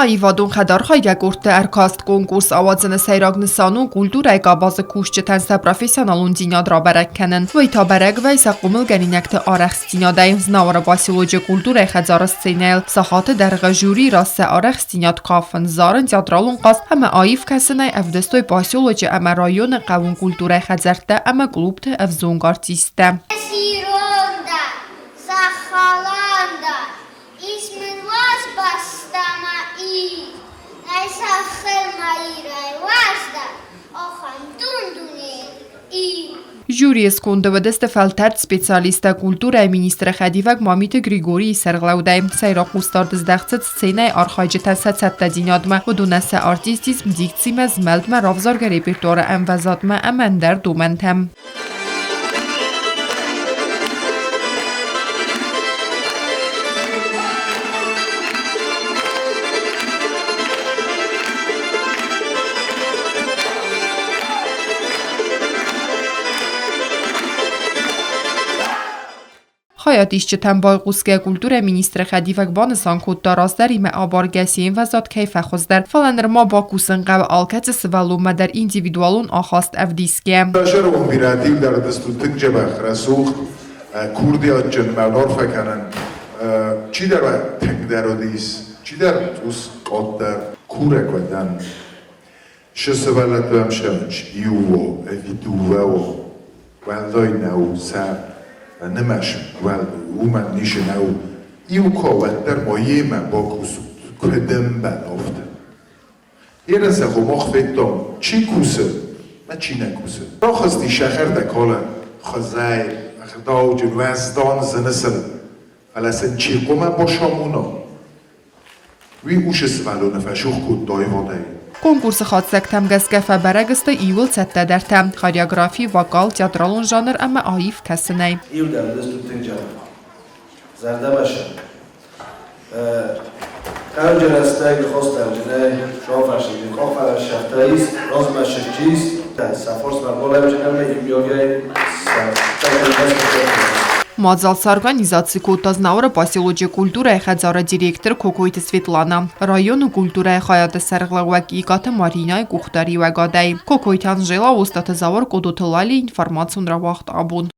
Аивадон хӕдархайгӕ къордты ӕркаст-конкурс ауадзыны сӕйраг нысан у культурӕйы къабазы кусджытӕн сӕ профессионалондзинад рабӕрӕг кӕнын. Уый та бӕрӕг вӕййы сӕ хъомылгӕнинӕгты арӕхстдзинадӕй. Знауыры поселочы культурӕйы хӕдзары сценӕйыл сахаты дӕргъы жюрийы раз сӕ арӕхстдзинад кафын, зарын, театралон хъазт ӕмӕ аив кӕсынӕй ӕвдыстой поселочы ӕмӕ районы хъӕууон культурӕйы хӕдзӕрттӕ ӕмӕ клубты ӕвзонг артисттӕ. Ис мын уаз бӕстӕмӕ Ир, Нӕй зӕххыл Ирӕй уӕздан, Ахӕм дун-дунейыл Ир. Жюрийы сконды уыдысты фӕлтӕрд специалисттӕ культурӕйы министры хӕдивӕг Мамиты Григорийы сӕргълӕудӕй. Сӕйраг хъусдард здӕхт цыд сценӕйы архайджытӕ сӕ цӕттӕдзинадмӕ, уыдонӕн сӕ артистизм, дикцимӕ, змӕлдмӕ, равзаргӕ репертуары ӕмвӕзадмӕ ӕмӕ ӕндӕр домӕнтӕм. Хайадисджытӕм байхъусгӕ культурӕйы министры хӕдивӕг банысан кодта, раздӕримӕ абаргӕ се мвӕзад кӕй фӕхуыздӕр, фӕлӕ нырма бакусын хъӕуы алкӕцы сывӕллонмӕ дӕр индивидуалон ахаст ӕвдисгӕ. Зӕронд бирӕтыл дӕр дыстут тынг дзӕбӕх, рӕсугъд, курдиатджын мӕ арфӕ кӕнын. Чидӕр тынгдӕр уыдис, чидӕр цъус къаддӕр. Курӕг уӕ дӕн. Се сывӕллӕттӕм сӕмч иу у ӕви дыууӕ у, уӕлдай нӕу сӕ нымӕц, уымӕн ницы нӕу. Иу ка уӕддӕр ма йемӕ бакусут, куыд ӕмбӕлы, афтӕ. Ерын сӕ мах федтам, чи кусы мӕ чи нӕ кусы. Рахызти сӕхӕрдӕ калы хуызӕй, ӕгъдауджын, уӕздан зыны сын, фӕлӕ сын чи хъуамӕ бацамона, Уый усы сывӕллоны фӕцух кодта аивадӕй. Конкурсы хатдзӕгтӕм гӕсгӕ фӕбӕрӕг сты иууыл цӕттӕдӕртӕ хореографи, вокал, театралон жанр ӕмӕ аив кӕсынӕй. Иу дӕр уыдысты тынг джӕрӕхъ. Зӕрдӕмӕ сӕ. Хъӕуджы рӕстӕг хостӕрджынӕй, шофӕрсыджы къохфӕрсӕфтӕ ис, размӕ сысджы ис, сӕ фосмӕ болӕвджын ӕмӕ иумиагӕй сӕ Мадзал сорганизаци кодта Знауыры поселочы культурӕйы хӕдзары директор Кокойты Светлана, районы культурӕйы хайады сӕргълӕууӕг Икъаты Маринӕйы къухдариуӕгадӕй. Кокойты Анжела, Остъаты Зауыр, Къодоты Лали, информацион рауагъд абон.